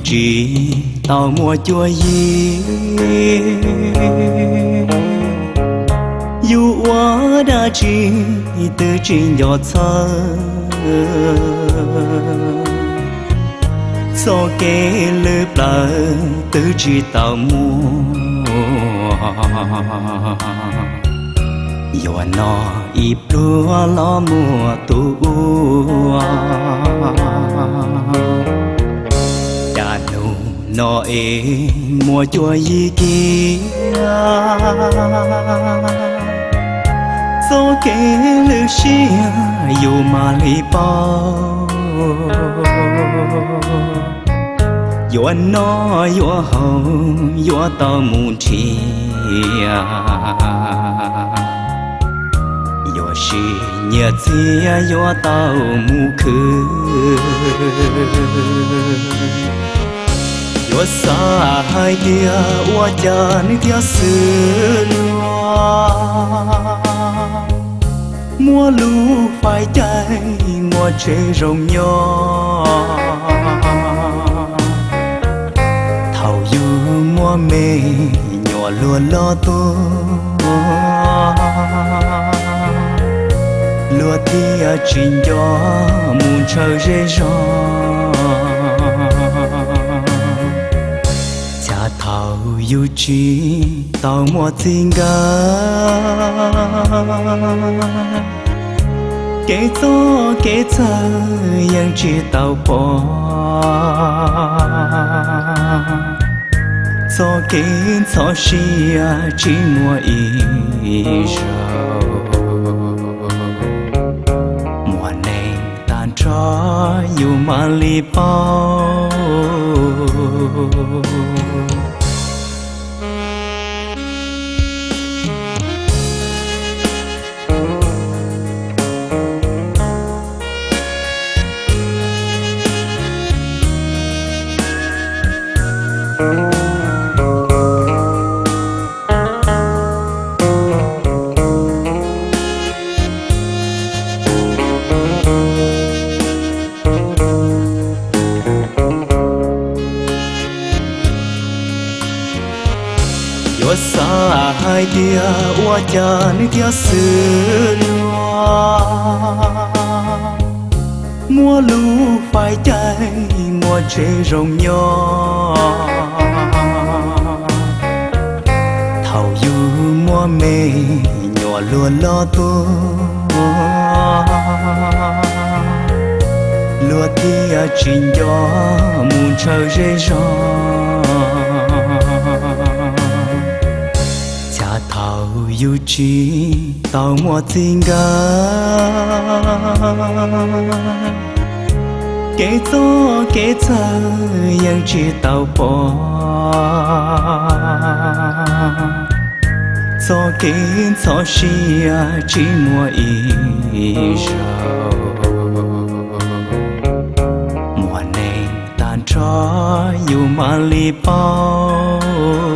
tsis tau muaj cuab yig, yus ua dab tsi twb tsis nco txhawj, txoj kev lwj plawv twb tsis tau muaj. Yuav noj ib pluag los muaj tus ua, cas hnub no es muaj cuab yig kiag, txoj kev lwj siab yus mam li paub. Yuav noj yuav haus yuav tau mus nrhiav, yuav siv nyiaj txiag yuav tau mus khwv. Yuav xav hais tias ua cas neeg thiaj xwm luag, muaj lub fais caij muaj tsev zoo nyob. Thaum yus muaj me nyuam luag loj tuaj, luag thiaj tsis nco mus ntshaw zej zog. Cas thaum yus tsis tau muaj txij nkawm, kev txob kev txhawj yeej tsis tau pom, txoj kev ntxhov sia tsis muaj ib zaug. Muaj neeg tag nrho yus mam li paub. Yuav xav hais tias ua cas neeg thiaj xwm luag, muaj lub fais caij muaj tsev zoo nyob. Thaum yus muaj me nyuam luag loj tuaj, luag thiaj tsis nco mus ntshaw zej zog. Cas thaum yus tsis tau muaj txij nkawm, kev txob kev txhawj yeej tsis tau pom, txoj kev ntxhov sia tsis muaj ib zaug. Muaj neeg tag nrho yus mam li paub.